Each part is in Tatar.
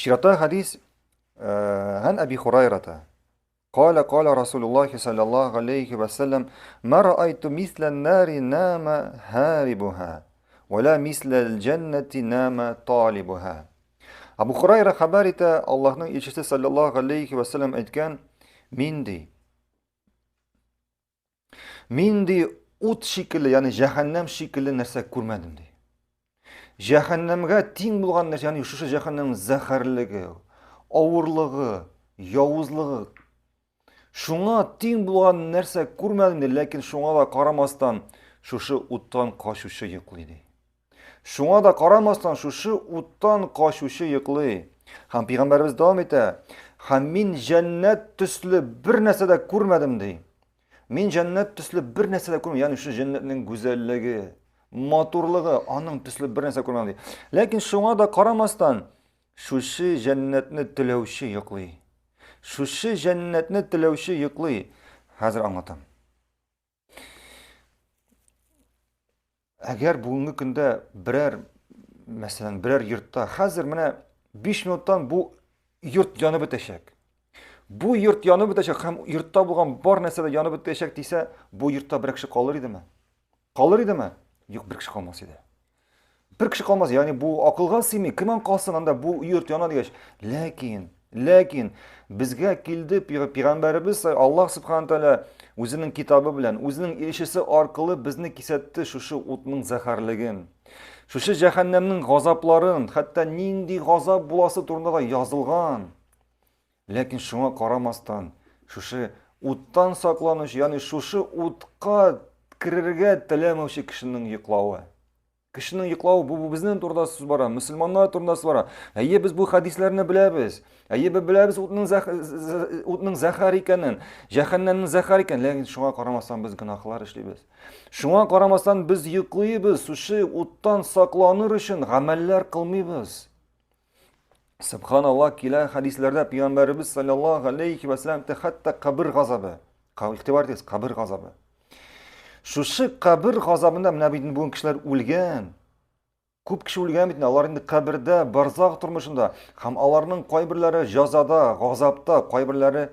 Чирата хәдис Ан Әби Хурайрата. Кала кала Расулуллахи саллаллаху алейхи ва саллям, "Ма раайту мисла нари нама харибуха, ва ла мисла аль-джаннати нама талибуха." Абу Хурайра хәбәр итә, Аллаһның илчесе саллаллаху алейхи ва саллям әйткән, "Мин ди, Мин ди ут шикелле, ягъни җәһәннәм шикелле нәрсә күрмәдем ди. Җәһәннәмгә тиң булган нәрсә, ягъни шушы җәһәннәмнең зәһәрлеге, авырлыгы, явызлыгы. Шуңа тиң булган нәрсә күрмәдем ди, ләкин шуңа да карамастан шушы уттан качучы йоклый ди. Шуңа да карамастан, шушы уттан качучы йоклый. Һәм пәйгамбәребез дәвам итә. Һәм мин җәннәт төсле бер нәрсә дә күрмәдем ди. Мин җәннәт төсле бер нәрсә дә күрмәдем. Ягъни шушы җәннәтнең гүзәллеге, матурлыгы, аның төсле бер нәрсә күрмәдем ди. Ләкин шуңа да карамастан, шушы җәннәтне теләүче йоклый. Шушы җәннәтне теләүче йоклый. Хәзер аңлатам. Әгәр бүгенге көндә берәр, мәсәлән, берәр йортта хәзер менә 5 минуттан бу йорт янып бетәчәк. Бу йорт янып бетәчәк һәм йортта булган бар нәрсә дә янып бетәчәк дисә, бу йортта бер кеше калыр идеме? Калыр идеме? Юк, бер кеше калмас иде. Бер кеше калмас, ягъни бу акылга сыймый, кем калсын анда бу йорт яна дигәч. Ләкин, ләкин безгә килде пәйгамбәребез Аллаһ субхана тәгалә үзенең китабы белән, үзенең илчесе аркылы безне кисәтте шушы утның зәһәрлеген. Шушы җәһәннәмнең газапларын, хәтта нинди газап буласы турында да язылган. Ләкин шуңа карамастан, шушы уттан сакланучы, ягъни шушы утка керергә теләмәүче кешенең йоклавы. Кешенең йоклавы бу, бу безнең турында сүз бара, мөселманнар турында сүз бара. Әйе, без бу хәдисләрне беләбез. Әйе, без беләбез утның зәх, утның зәһәр икәнен, җәһәннәмнең зәһәр икәнен, ләкин шуңа карамастан без гөнаһлар эшлибез. Шуңа карамастан без йоклыйбыз, шушы уттан сакланыр өчен гамәлләр кылмыйбыз. Субханаллах, килә хәдисләрдә пәйгамбәребез саллаллаһу алейхи ва сәлләм хәтта кабер газабы. Игътибар итегез, кабер газабы. Шушы кабер газабында менә бит бүген кешеләр үлгән. Күп кеше үлгән бит, алар инде кабердә, барзах тормышында һәм аларның кайберләре җазада, газапта, кайберләре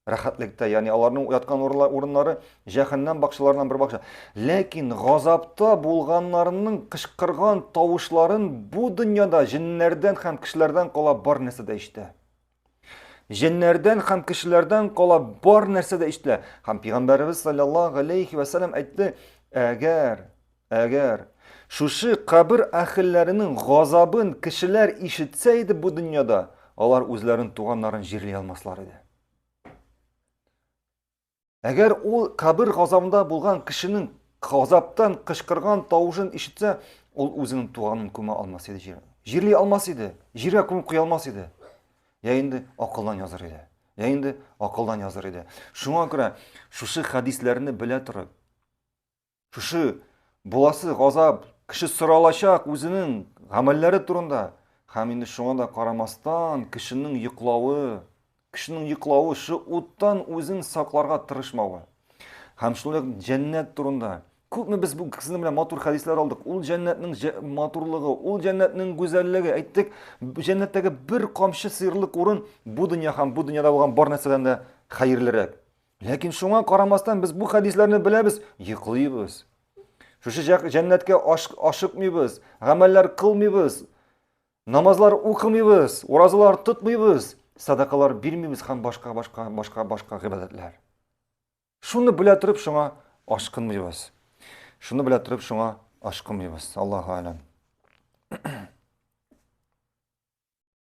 рәхәтлектә, ягъни аларның яткан урыннары җәһәннәм бакчаларыннан бер бакча. Ләкин газапта булганнарының кычкырган тавышларын бу дөньяда җеннәрдән һәм кешеләрдән кала бар нәрсә дә ишетә. Җеннәрдән һәм кешеләрдән кала бар нәрсә дә ишетелә. Һәм пәйгамбәребез саллаллаһу алейхи ва саллям әйтте, әгәр Әгәр шушы кабер әһелләренең газабын кешеләр ишетсә иде бу дөньяда, алар үзләрен туганнарын җирли алмаслар иде. Әгәр ул кабер газабында булган кешенең газаптан кычкырган тавышын ишетсә, ул үзенең туганын күмә алмас иде җир. Җирли алмас иде, җиргә күмеп куя алмас иде. Я инде акылдан языр иде. Я инде акылдан языр иде. Шуңа күрә шушы хәдисләрне белә торып, Шушы буласы газап, кеше соралачак үзенең гамәлләре турында. Һәм инде шуңа да карамастан, кешенең йоклавы, кешенең йоклавы, шу уттан үзен сакларга тырышмавы. Һәм шулай ук җәннәт турында. Күпме без бу кешенең белән матур хәдисләр алдык. Ул җәннәтнең матурлыгы, ул җәннәтнең гүзәллеге. Әйттек, җәннәттәге бер камчы сыерлык урын бу дөнья һәм бу дөньяда булган бар нәрсәдән дә хәерлерәк. Ләкин шуңа карамастан без бу хәдисләрне беләбез, йоклыйбыз. Шушы җәннәткә ашыкмыйбыз, гамәлләр кылмыйбыз, намазлар укымыйбыз, уразалар тотмыйбыз, садакалар бирмибез һәм башка башка башка башка гыйбадәтләр. Шуны белә торып шуңа ашкынмыйбыз. Шуны белә торып шуңа ашкынмыйбыз. Аллаһу алям.